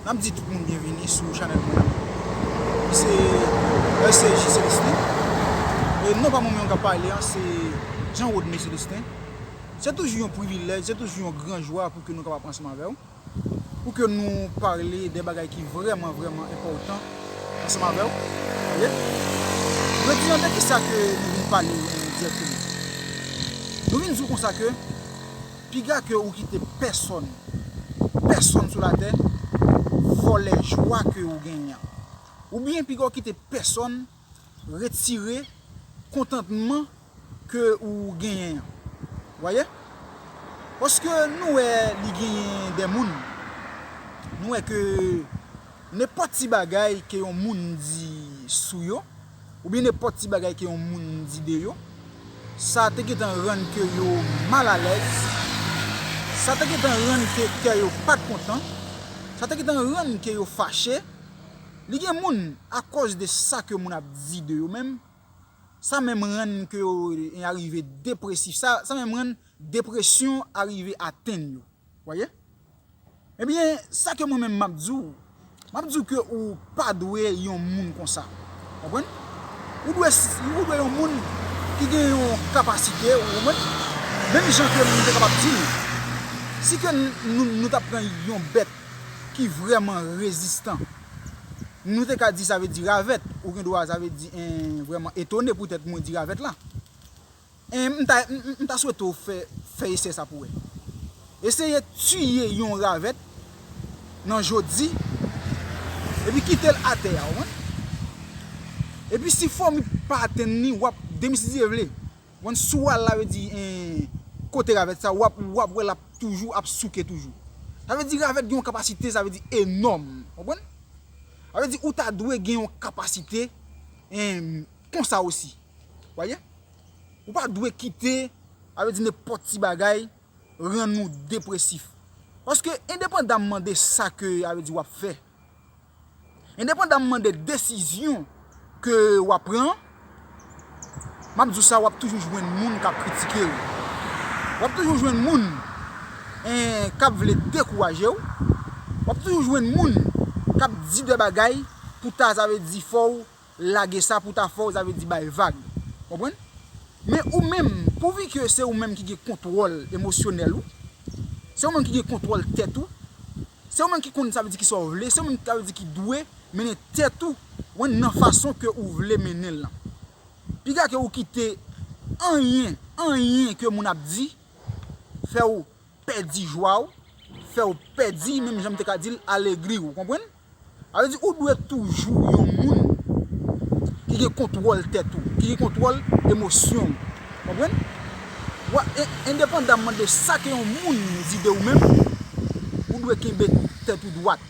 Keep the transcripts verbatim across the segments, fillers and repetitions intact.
N ap di tout moun byenvini sou chanèl mwen. Li se S C J Célestin. E non pa mwen menm k ap pale an, se Jean Rodney Célestin. Se toujou yon privilèj, se toujou yon gran jwa pou ke nou kapab ansanm avè w, pou ke nou pale de bagay ki vrèman, vrèman enpòtan ansanm avè w. Oke? Jodi a, de kisa ke nou vin pale, eh, dirèkteman? Nou vin di w konsa ke piga ke ou kite pèsòn, pèsòn sou latè, vòlè jwa ke ou genyen an. Oubyen piga w kite pèsòn retire kontantman ke ou genyen an. W wè? Paske nou wè li genyen de moun. Nou wè ke nenpòt ti bagay ke yon moun di sou yo, oubyen nenpòt ti bagay ke yon moun di de yo, sa te gentan rann ke yo malalèz, sa te gentan rann ke kè yo pa t kontan, sa te gentan rann ke yo fache. Li gen moun, akòz de sa ke moun ap di de yo menm, sa menm rann ke yo, eh, arive depresif, sa, sa menm rann depresyon arive atenn yo. W wè? Ebyen, sa ke mwen menm m ap di w, m ap di w ke ou pa dwe yon moun konsa. Konprann? Ou dwe, ou dwe yon moun ki gen yon kapasite, ou konprann? Menm jan ke m te kapab di l, si ke n-, nou, nou t ap pran yon bèt ki vrèman rezistan, nou te ka di, sa vle di ravèt, ou gen dwa, sa vle di, en, vrèman etone poutèt mwen di ravèt la. En, m ta, m, m, m ta swete w fè, fè esè sa pou wè. Eseye tiye yon ravèt nan jodi, epi kite l atè a, ou konprann? Epi si fomi pa atenn li, w ap, demen si Dye vle, ou konprann, si w al la, vle di, en, kote ravèt sa, w ap, w ap wè l ap toujou, ap souke toujou. Sa vle di ravèt gen yon kapasite, sa vle di enòm, ou konprann? Sa vle di ou ta dwe gen yon kapasite, en, konsa osi. W wè? Ou pa dwe kite, sa vle di nenpòt ti bagay, rann ou depresif. Paske endepandamman de sa ke, sa vle di w ap fè, endepandamman de desizyon ke w ap pran, m ap di w sa, w ap toujou jwenn moun k ap kritike w. W ap toujou jwenn moun, en, k ap vle dekouraje w. W ap toujou jwenn moun k ap di de bagay pou ta, sa vle di fò w lage sa pou ta fè w, sa vle di bay vag. Konprann? Men ou menm, pouvi ke se ou menm ki gen kontwòl emosyonèl ou, se ou menm ki gen kontwòl tèt ou, se ou menm ki konn, sa vle di ki sa w vle, se ou menm, sa vle di ki dwe mennen tèt ou, ou konprann, nan fason ke ou vle mennen l lan. Piga ke ou kite anyen, anyen ke moun ap di, fè w pèdi jwa w, fè w pèdi, menm jan m te ka di l, alegri w, konprann? Sa vle di ou dwe toujou yon moun ki gen kontwòl tèt ou, ki gen kontwòl emosyon w. Konprann? Wa-, e-, endepandamman de sa ke yon moun di de ou menm, ou dwe kenbe tèt ou dwat.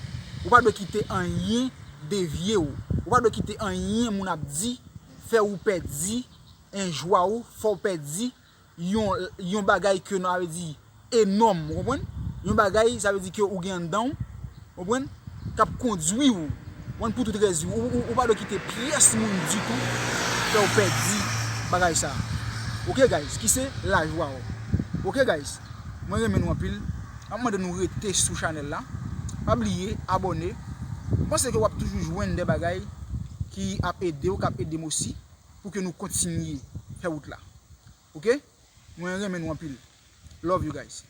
Ou pa dwe kite anyen devye w. Ou pa dwe kite anyen moun ap di fè ou pèdi, en, jwa w, fè w pèdi yon, yon bagay ke nou, sa vle di, enòm, ou konprann? Yon bagay, sa vle di ke ou gen anndan w, ou konprann? K ap kondwi w, ou konprann, pou tout rès vi w. Ou, ou, ou pa dwe kite pyès moun ditou fè w pèdi bagay sa. Oke, guys, ki se lajwa w. Oke, guys, mwen renmen nou anpil. M ap mande nou rete sou chanèl la. Pa bliye abòne. M panse ke w ap toujou jwenn de bagay ki ap ede w, k ap ede m osi, pou ke nou kontinye fè wout la. Oke? Mwen renmen nou anpil. Love you guys.